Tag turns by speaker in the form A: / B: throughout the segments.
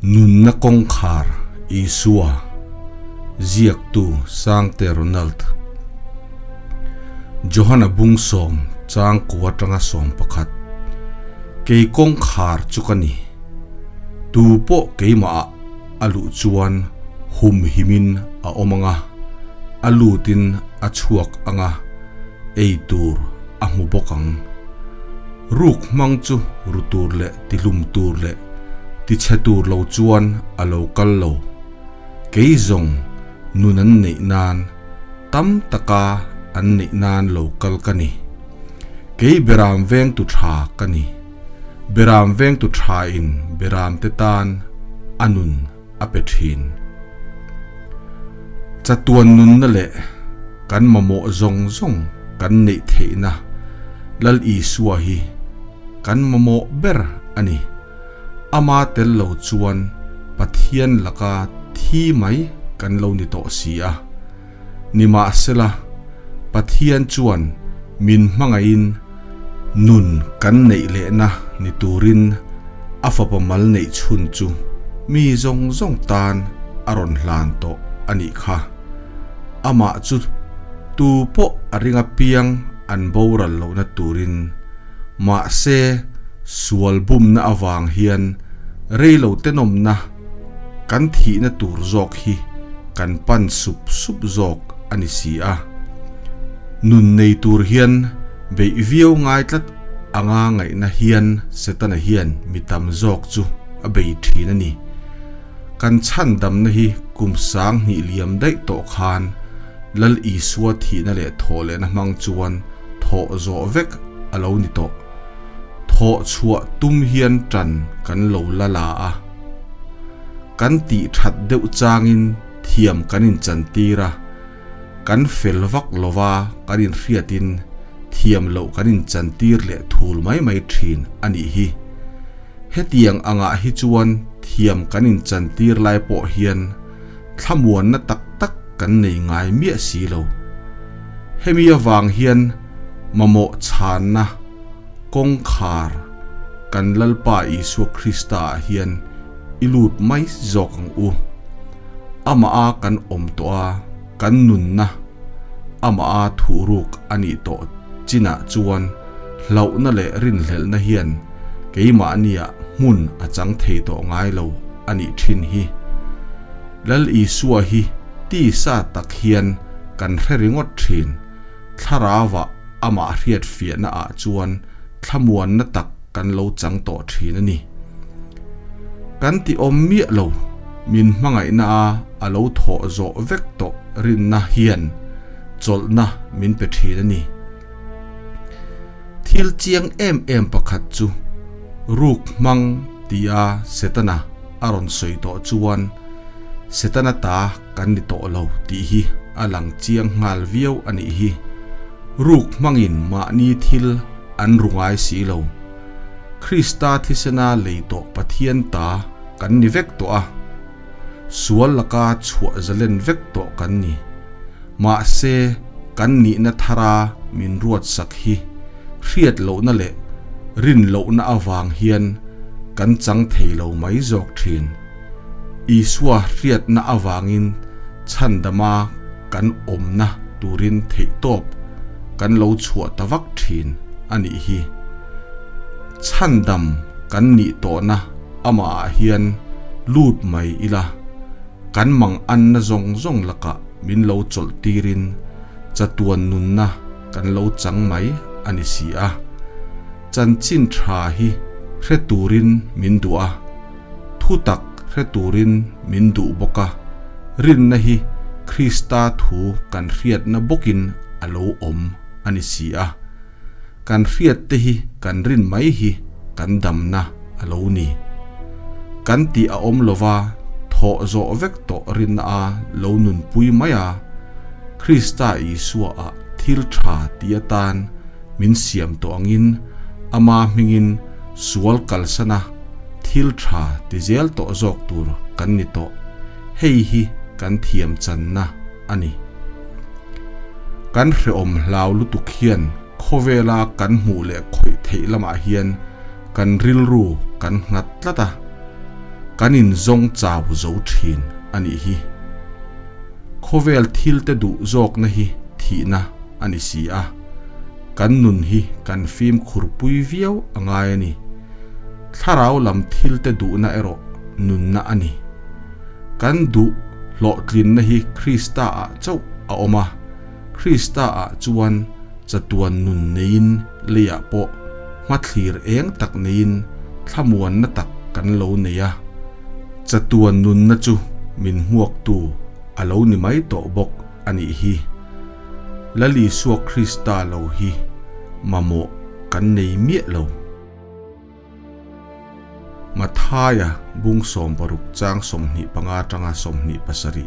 A: Nunna kawngkhar Isua, Ziaktu Sangte Ronald. Johana bung sawm chang ku atanga 11. Kei kawngkhar chu ka ni. Tu pawh keimah ah a luh chuan hum himin a awm anga, a lutin a chhuak anga, ei tur a hmu bawk ang. Ruk hmang chu ru tur leh tihlum tur leh tichhe tur lo chuan a lo kal lo. Kei zawng nun an neih nan, tam taka an neih nan lo kal ka ni. Kei beram vengtu tha ka ni. Beram vengtu tha in beram te tan a nun a pe thin. Chatuan nunna leh kan mamawh zawng zawng kan neih theihna Lal Isua hi kan mamawh ber a ni. Ama tel lo chuan Pathian laka thi mai kan lo ni tawh si a. Nimahsela, Pathian chuan min hmangaihin nun kan neih lehna ni turin a fapa mal neih chhun chu mi zawng zawng tan a rawn hlan tawh a nih kha. Amah chu tu pawh a ring apiang an boral lohna turin, mahse sual bumna avang hian reilo tenawmna kan thihna tur zawk hi kan pan sup sup zawk a ni si a. Nun nei tur hian beih viau ngai tlat anga ngaihna hian Setana hian mi tam zawk chu a bei thin a ni. Kan chhandamna hi kum 2000 liam daih tawh khan Lal Isua thihna leh thawhlehna hmang chuan thawh zawh vek a lo ni tawh. Thawh chhuah tum hian tan kan lo la la a. Kan tih that deuh changin thiam kan inchantir a, kan fel vak lova kan inhriatin thiam loh kan inchantir leh thul mai mai thin a nih hi. Hetiang angah hi chuan thiam kan inchantir lai pawh hian thlamuanna tak tak kan nei ngai miah si lo. Hemi avang hian mamawh chhanna kawngkhar kan Lalpa Isua Krista ah hian i lut mai zawk ang u. Amah a kan awm tawh a, kan nunna amah a thuhruk a nih tawh chinah chuan hlauhna leh rinhlelhna hian keimahniah hmun a chang thei tawh ngai lo a nih thin hi. Lal Isua hi tisa tak hian kan hre ringawt thin. Thlarauah amah hriat fiahna ah chuan thlamuanna tak kan lo chang tawh thin a ni. Kan ti awm miah lo, min hmangaihna a a lo thawh zawh vek tawh rinna hian chawlhna min pe thin a ni. Thil chiang em em pakhat chu ruk hmang tia Setana a rawn sawi tawh chuan Setana ta kan ni tawh lo tih hi a lang chiang nghal viau a nih hi. Ruk hmangin mahni thil an ru ngai si lo. Krista thisena lei tawh Pathian ta kan ni vek tawh a, sual laka chhuah zalen vek tawh kan ni. Mahse, kan nihna thara min ruatsak hi hriat lohna leh rin lohna avang hian kan chang thei lo mai zawk thin. Isua hriatna avangin chhandama kan awmna turin theihtawp kan lo chhuah ta vak thin a nih hi. Chhandam kan nih tawhna amahah hian lut mai ila, kan manganna zawng zawng lakah min lo chawlh tirin chatuan nunna kan lo chang mai a ni si a. Chanchin tha hi hre turin min duh a. Thutak hre turin min duh bawk a, rinna hi Krista thu kan hriatna bawkin a lo awm a ni si a. Kan hriatte hi kan rin mai hi kan damna a lo ni. Kan tih a awm lova thawh zawh vek tawh rinna a lo nunpui mai a, Krista Isua ah thil tha ti atan min siam tawh angin ama hmingin sual kalsana thil tha ti zel tawh zawk tur kan ni tawh. Hei hi kan thiam channa a ni. Kan hrehawm hlau lutuk hian khawvela kan hmuh leh khawih theih lamah hian kan rilru kan nghat tlat a. Kan inzawng chau zo thin a nih hi. Khawvel thil te duh zawkna hi thihna a ni si a, kan nun hi kan fimkhur pui viau a ngai a ni. Thlarau lam thil te duhna erawh nunna a ni. Kan duh hlawhtlinna hi Krista ah chauh a awm a, Krista ah chuan chatuan nun neiin leiah pawh hmathlir eng tak neiin thlamuanna tak kan lo nei a, chatuan nunna chu min hmuaktu a lo ni mai tawh bawk a nih hi. Lal Isua Krista lo hi mamawh kan nei miah lo. Mathaia bung 60 chang 25 atanga 27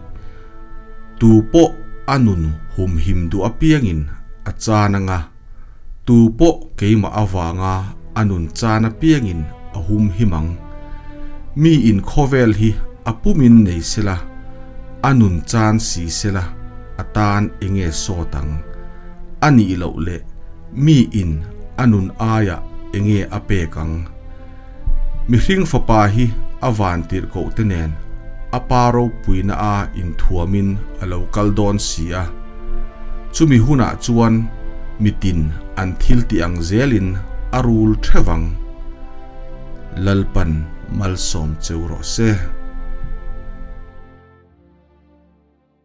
A: Tu pawh a nun humhim duh apiangin a chan anga, tu pawh keimah avanga a nun chan apiangin a humhim ang. Mi in khawvel hi a pumin nei sela, a nun chan si sela a tan enge sawt ang? A nih loh leh Mi in a nun aiah enge a pek ang? Mihring fapa hi a van tirhkoh te nen a pa ropuina a inthuamin a lo kal dawn si a. Chumi hunah chuan mitin an thil tih ang zelin a rul theuh ang. Lalpan malsawm cheu rawh se.